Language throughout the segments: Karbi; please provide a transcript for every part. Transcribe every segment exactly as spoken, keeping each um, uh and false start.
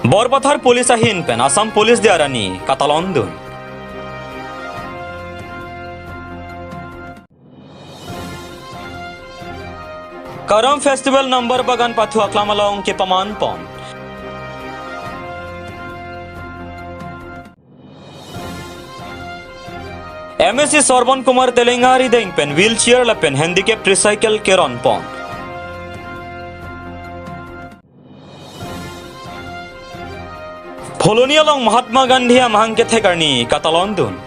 Borpathar Police ahin pen Assam Police de arani katalon dun. Karam Festival Nambar Bagan pathu aklam along kepaman pon. M A C Sarbon Kumar Telenga arideng pen wheelchair lapen handicap tricycle keron pon. Phuloni along Mahatma Gandhi amahang kethek arni katalon dun.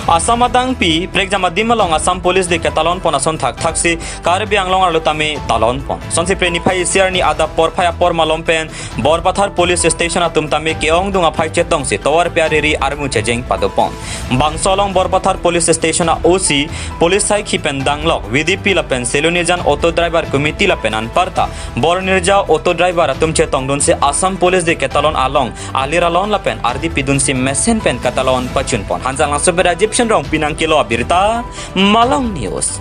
Assam adangpi prekjam adim along Assam Police de ketalon pon ason thakthak si Karbi Anglong arlo tame talon pon. Sonsi Phre niphai isi arni adap porphai apor malom pen Borpathar Police Station atum tame ke-ongdung aphai chetongsi tovar pe ariri armu chejeng pado pon. Bangso along Borpathar Police Station a O C, police saikhi pen danglok V D P lapen Selonijan Auto Driver Committee lapen anparta Bornirja Auto Driver atum chetongdunsi Assam Police de ketalon along alir alon lapen ardi pidunsi mesen pen katalon pachun pon. Hanjanglangso pen Rajiv Shenrong pinang kelo abirta, Malong News.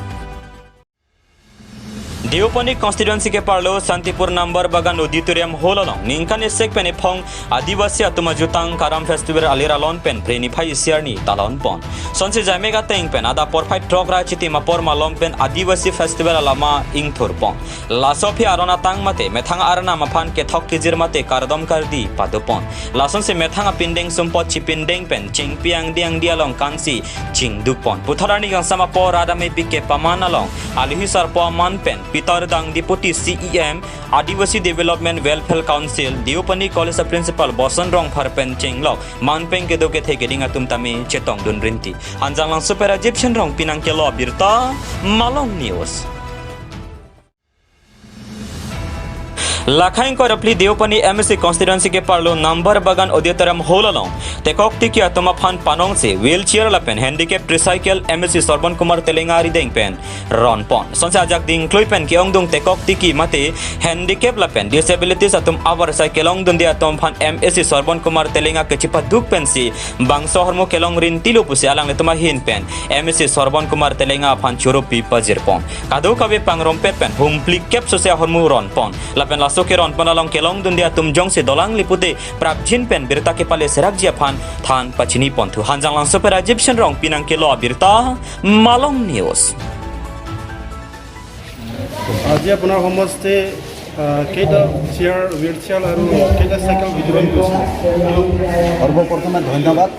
Deopani constituency keparlo Santipur Nambar Bagan Auditorium Hall along ningkan esek pen ephong Adivasi atum ajutang Karam Festival alir alon pen Phre niphai isi arni talon pon. Sonsi jamek ateng pen adap porphai throk ra chitim apor malom pen Adivasi Festival alama ingthur pon. Laso aphi aron atang mate methang arnam aphan kethok kejir mate kardom kardi pado pon. Lasonsi methang apindeng sumpot chipindeng pen chingpi angdi angdi along kansi chingduk pon. Puthot arni kangsam apor rat amepik kepaman along alohi sarpo aman pen Peter Dang, Deputy C E M, Adivasi Development Welfare Council, Deopani College a Principal Boson Rongphar pen chenglok manpeng kedo kethe keding atum tame chetongdun rinti. Hanjanglangso pen Rajiv Shenrong pinang kelo abirta, Malong News. Lakhai ingkoi ra phli Deopani M A C constituency keparlo Nambar Bagan Auditorium Hall along tekok tiki atum aphan panongsi wheelchair lapen handicap tricycle M A C Sarbon Kumar Telenga arideng pen ron pon. Sonsi ajak dingklui pen ke-ongdung tekok tiki mate handicap lapen disabilities atum abar sai kelongdunde atum aphan M A C Sarbon Kumar Telenga kechipaduk pensi bangso ahormu kelong rinti lo pusi alanglitum ahin pen M A C Sarbon Kumar Telenga aphan choro pi pajir pon. Kadokave pangrumpet pen humpli kep sose ahormu ron pon. Lapen laso keron pon along kelongdunde atum jongsi dolang lipute prapjin pen birta kepale serakji aphan than pachini ponthu. Hanjanglangso pen Rajiv Shenrong pinang kelo abirta, Malong News. আজি আপোনাৰ সমষ্টি, আহ, কেইটা chair, wheel chair আৰু কেইটা চাইকেল বিতৰণ কৰিছে? সৰ্বপ্ৰথমে ধন্যবাদ।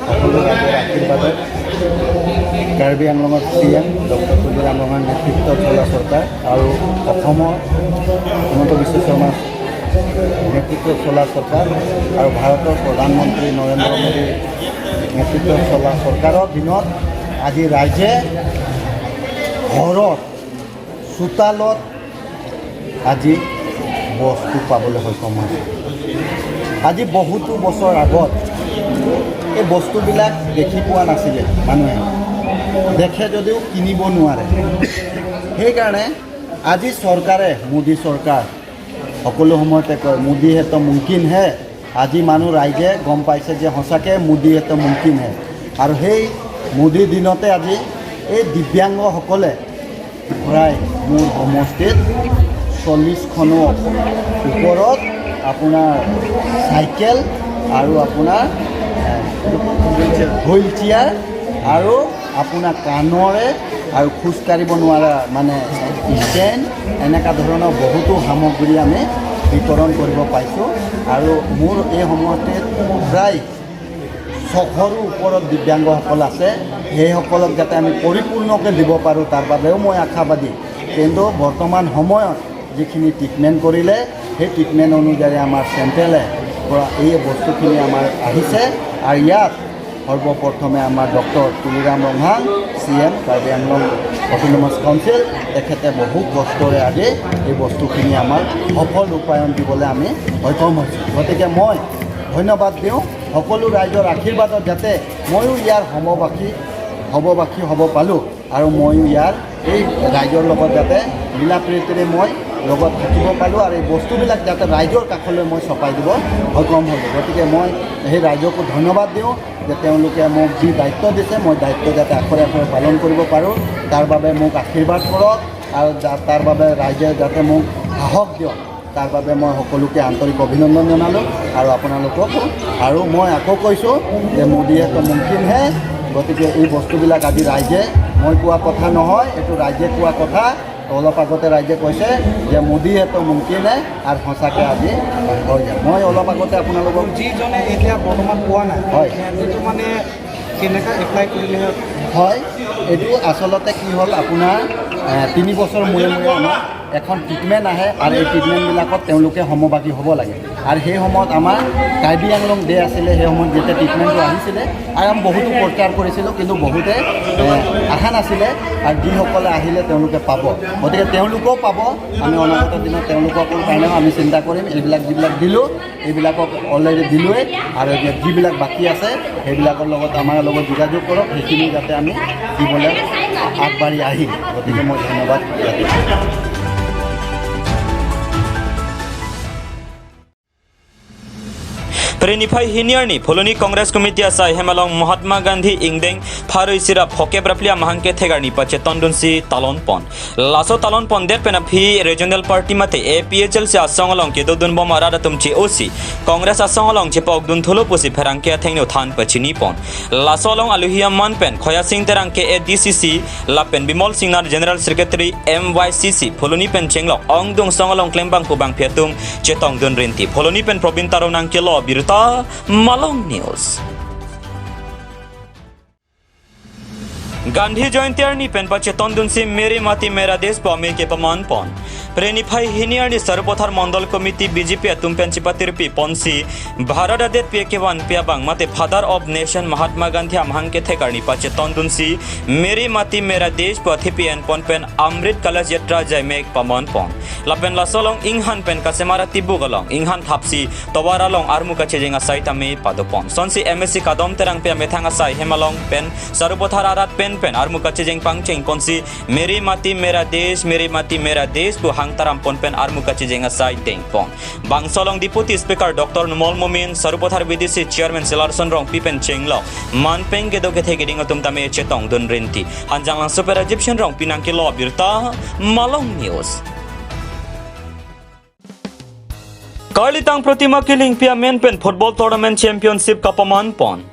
সকলো ৰাইজৰ আশীৰ্বাদত কাৰ্বি আংলঙৰ চি এম ডক্টৰ তুলিৰাম ৰংহাং নেতৃত্বত চলা চৰকাৰ আৰু অসমৰ হিমন্ত বিশ্ব শৰ্মা নেতৃত্বত চলা চৰকাৰ আৰু ভাৰতৰ প্ৰধানমন্ত্ৰী নৰেন্দ্ৰ মোদীৰ নেতৃত্বত চলা চৰকাৰৰ দিনত আজি ৰাইজে ঘৰত, চোতালত আজি বস্তু পাবলৈ সক্ষম হৈছে। আজি বহুতো বছৰ আগত এই বস্তুবিলাক দেখি পোৱা নাছিলে মানুহে, দেখে যদিও কিনিব নোৱাৰে। সেইকাৰণে আজি চৰকাৰে, মোদী চৰকাৰ, সকলো সময়তে কয়, "মোদী হে তো মুমকিন হে।" আজি মানুহ ৰাইজে গম পাইছে যে সঁচাকে মোদী হে তো মুমকিন হে। আৰু সেই মোদী দিনতে আজি এই দিব্যাংগসকলে প্ৰায় মোৰ সমষ্টিত চল্লিছখনৰ ওপৰত আপোনাৰ চাইকেল আৰু আপোনাৰ, এ, হুইল চেয়াৰ আৰু আপোনাৰ কাণৰে আৰু খোজ কাঢ়িব নোৱাৰা মানে ষ্টেণ্ড, এনেকুৱা ধৰণৰ বহুতো সামগ্ৰী আমি বিতৰণ কৰিব পাইছোঁ। আৰু মোৰ এই সমষ্টিত প্ৰায় ছশৰো ওপৰত দিব্যাংগসকল আছে, সেইসকলক যাতে আমি পৰিপূৰ্ণকৈ দিব পাৰোঁ, তাৰ বাবেও মই আশাবাদী। কিন্তু বৰ্তমান সময়ত যিখিনি ট্ৰিটমেণ্ট কৰিলে, সেই ট্ৰিটমেণ্ট অনুযায়ী আমাৰ চেণ্ট্ৰেলে পৰা এই বস্তুখিনি আমাৰ আহিছে। আৰু ইয়াত সৰ্বপ্ৰথমে আমাৰ doctor Tuliram Ronghang, C M Karbi Anglong autonomous council, তেখেতে বহু কষ্টৰে আজি এই বস্তুখিনি আমাৰ সফল ৰূপায়ণ দিবলৈ আমি সক্ষম হৈছোঁ। গতিকে মই ধন্যবাদ দিওঁ সকলো ৰাইজৰ আশীৰ্বাদত, যাতে ময়ো ইয়াৰ সমবাসী, সমবাসী হ'ব পালোঁ আৰু ময়ো ইয়াৰ এই ৰাইজৰ লগত যাতে মিলা প্ৰীতিৰে মই লগত থাকিব পাৰোঁ আৰু এই বস্তুবিলাক যাতে ৰাইজৰ কাষলৈ মই চপাই দিব সক্ষম হ'লোঁ। গতিকে মই সেই ৰাইজকো ধন্যবাদ দিওঁ যে তেওঁলোকে মোক যি দায়িত্ব দিছে, মই দায়িত্ব যাতে আখৰে আখৰে পালন কৰিব পাৰোঁ, তাৰ বাবে মোক আশীৰ্বাদ কৰক। আৰু যা-, তাৰ বাবে ৰাইজে যাতে মোক সাহস দিয়ক, তাৰ বাবে মই সকলোকে আন্তৰিক অভিনন্দন জনালোঁ। আৰু আপোনালোককো, আৰু মই আকৌ কৈছোঁ যে মোদীয়ে তো মুমকিন হে। গতিকে এই বস্তুবিলাক আজি ৰাইজে, মই কোৱা কথা নহয়, এইটো ৰাইজে কোৱা কথা। অলপ আগতে ৰাইজে কৈছে যে মোদীয়ে তো মুমকিন হে, আৰু সঁচাকৈ আজি হৈ যায়। মই অলপ আগতে আপোনালোকক যিজনে এতিয়া বৰ্তমান পোৱা নাই, হয়। এইটো মানে কেনেকা এপ্লাই কৰিলে? হয়, এইটো আচলতে কি হ'ল, আপোনাৰ, এ, তিনি বছৰ মূৰে মূৰে আমাৰ এখন ট্ৰিটমেণ্ট আহে আৰু এই ট্ৰিটমেণ্টবিলাকত তেওঁলোকে সমভাগী হ'ব লাগে। আৰু সেই সময়ত আমাৰ কাৰ্বি আংলং ডে আছিলে, সেই সময়ত যেতিয়া ট্ৰিটমেণ্টটো আহিছিলে আৰু আমি বহুতো প্ৰচাৰ কৰিছিলোঁ, কিন্তু বহুতে, এ, অহা নাছিলে। আৰু যিসকলে আহিলে তেওঁলোকে পাব, গতিকে তেওঁলোকেও পাব। আমি অনাগত দিনত তেওঁলোকৰ কাৰণেও আমি চিন্তা কৰিম। এইবিলাক যিবিলাক দিলোঁ, এইবিলাকক অলৰেডি দিলোঁৱেই, আৰু এতিয়া যিবিলাক বাকী আছে সেইবিলাকৰ লগত আমাৰ লগত যোগাযোগ কৰক, সেইখিনি যাতে আমি দিবলৈ আগবাঢ়ি আহিম। গতিকে মই ধন্যবাদ ইয়াতে দিছোঁ। Pre niphai hini arni Phuloni Congress Committee asai hem along Mahatma Gandhi ingdeng pharo isi ra phokep ra phli amahang kethek arni pachetondunsi talon pon. Laso talon pondet pen aphi regional party mate A P H L C asong along kedodunbom arat atum che-osi Congress asong along chepokdun thulo pusi pherangke athengno than pachini pon. Laso along aluhi aman pen Khoya Sing Terang ke A D C C lapen Bimol Singnar General Secretary M Y C C Phuloni pen chenglok ongdung song along klembang pu bangphi atum chetongdun rinti. Phuloni pen Probin Taro nangkelo birta Malong News. Gandhi Jayanti arni pen pachetondunsi Mere Mati Mera Desh pu amei kepaman pon. Pre niphai hini arni Sarupathar Mondol Committee B J P atum pen chepatirpi ponsi Bharat adetpi kevanpi abang mate Father of Nation Mahatma Gandhi amahang kethek arni pachetondunsi Mere Mati Mera Desh pu athepi en pon pen Amrit Kalash Yatra jaimek paman pon. Lapen laso along inghan pen kasemara tibuk along inghan thapsi tovar along armu kachejeng asai tame padopon. Sonsi M A C Kadom Terangpi amethang asai hem along pen Sarupathar arat pen pen armu kachejeng pangcheng ponsi Mere Mati Mera Desh, Mere Mati Mera Desh pu hang taram pon pen armu kachejeng asai deng pon. Bangso along Deputy Speaker Doctor Numal Momin, Sarupathar B D C Chairman Silarson Rongpi pen chenglok manpeng kedo kethe keding atum tame chetongdun rinti. Hanjanglangso pen Rajiv Shen Rongpi nangkelo birta Malong News. Karlitang Protima Killingpi amen pen Football Tournament Championship kapaman pon.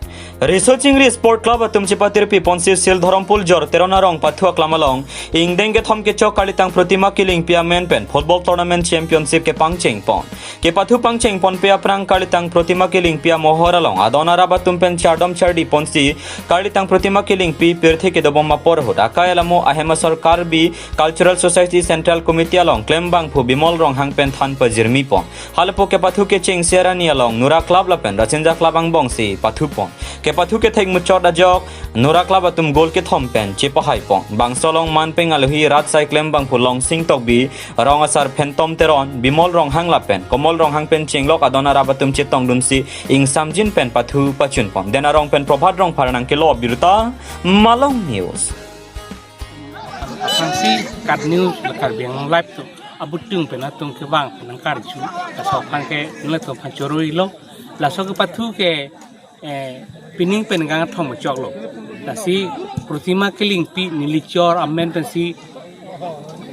Riso Chingri Sport Club atum chepatirpi ponsi Sil Dhorompul Jor Teron arong pathu aklam along ingdeng kethom kechok Karlitang Protima Killingpi amen pen Football Tournament Championship kepangcheng pon. Kepathu pangcheng ponpe aphrang Karlitang Protima Killingpi amohor along adon arap atum pen chardom chardi ponsi Karlitang Protima Killingpi pirthe kedobom apor ahut akai alamo ahem asor Karbi Cultural Society Central Committee along klembangphu Bimol Ronghang pen than pajirmi pon. Halapu kepathu kecheng Sierani along Nura Club lapen Rasinja Club angbongsi pathu pon. Kepathu kethek muchot ajok Nura Club atum goal kethom pen chepahai pon. Bangso along manpeng aluhi rat sai klembangphu Longsing Tokbi, rong asar Phantom Teron, Bimol Ronghang lapen Komol Ronghang pen chenglok adon arap atum chetongdunsi ingsamjin pen pathu pachun pon. Den arong pen Prabhat Rongphar nangkelo birta Malong News. Aphrangsi Kat News la Karbi Anglong Live to abutung pen atum kevang nangkarju. Laso aphrang ke nelitum aphan choro-ilo. Laso kepathu ke, eh, pining pen ningkan kethom kechoklo. Lasi Protima Killingpi nelichor amen pensi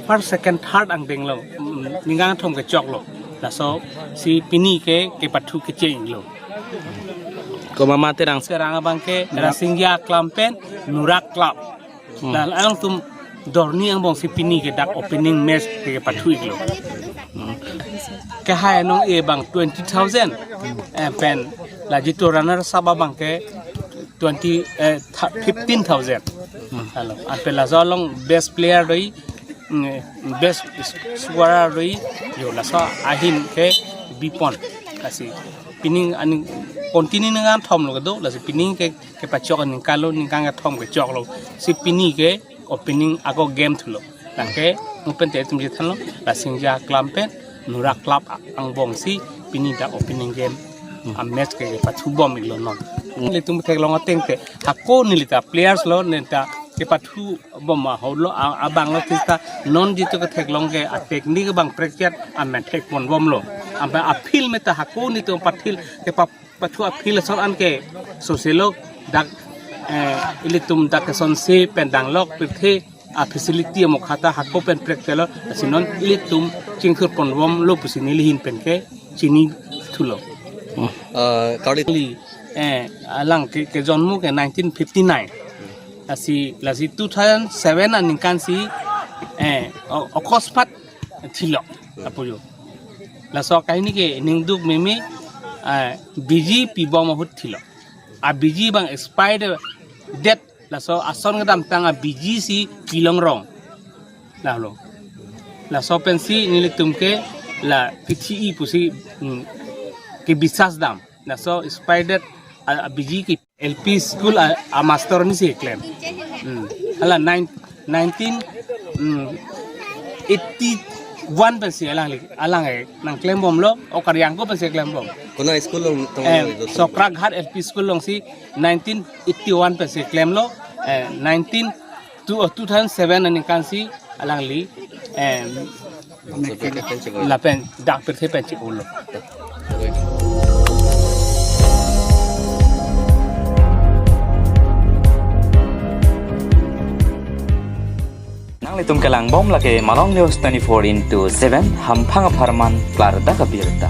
first, second, third angdenglo. Mm, ningkan kethom kechoklo. Laso si pini ke kepathu kechenglo. Komat ma Terang? Terang abang ke Nura. Rasinja Club pen Nura Club. Hmm. La alangtum dorni angbongsi pini ke dak opening match ke pathu-iklo. Hmm. Kehai anong-e abang twenty thousand. Eh, pen la jitu runner up abang ke twenty, eh, tha-, fifteen thousand. Hmm. Halo. Anpen laso along best player doi, mm, best scorer doi, yo laso ahin ke bi pon. Lasi pining aning continue ningkan kethomlo kedo, lasi pining ke kepachok ningkanlo, ningkan kethom kechoklo. Si pini ke opening ako game thulo. Lake mupente itum chethanlo, Rasinja Club pen Nura Club angbongsi pini dak opening game, hmm, a match ke kepathubom-iklo non. Hmm. Nelitum theklong ateng te hako nelita players lo, nelita kepathubom aholo, a-, abanglo, sita non jitu ketheklong ke a technique abang practice amen thekponbomlo. Aba a field meta hako nelitum pathil kepa pathu a field ason an ke soselo dak, eh, ilitum dak kesonsi pen danglok pirthe A facility amokha ta hako pen prekpelo, lasi non ilitum chingthur ponbomlo pusi neli ahin pen ke chinithulo. Ah, kali. Neli, eh, alang ke, kejonmo ke nineteen fifty-nine. Lasi, lasi two thousand seven aningkan si, eh, o-, okospat thilo, apujo. Laso akahini ke ningduk meme, eh, biji pibom ahut thilo. A biji abang expired date, laso ason kedamtang a biji si pilongrong. Lahelo. Laso pensi nelitum ke la pithi-i pusi, hmm, kebisas dam. Laso expired date a, a biji ke L P school a, a master ni si klem. Hmm. Hala nine, nineteen, hmm, eighty-one pensi alangli, alang eh nangklembomlo, o Karyangko pensi klembom. Konat school along tong Eh, itu? Sokraghat L P school alongsi nineteen eighty-one pensi klemlo, eh, nineteen, two, oh, two thousand seven aningkan si alangli, eh, lapen dak pirthe pen che-olo. Nanglitum kelangbom lake Malong News twenty-four into seven, hamphang apharman klardak abirta.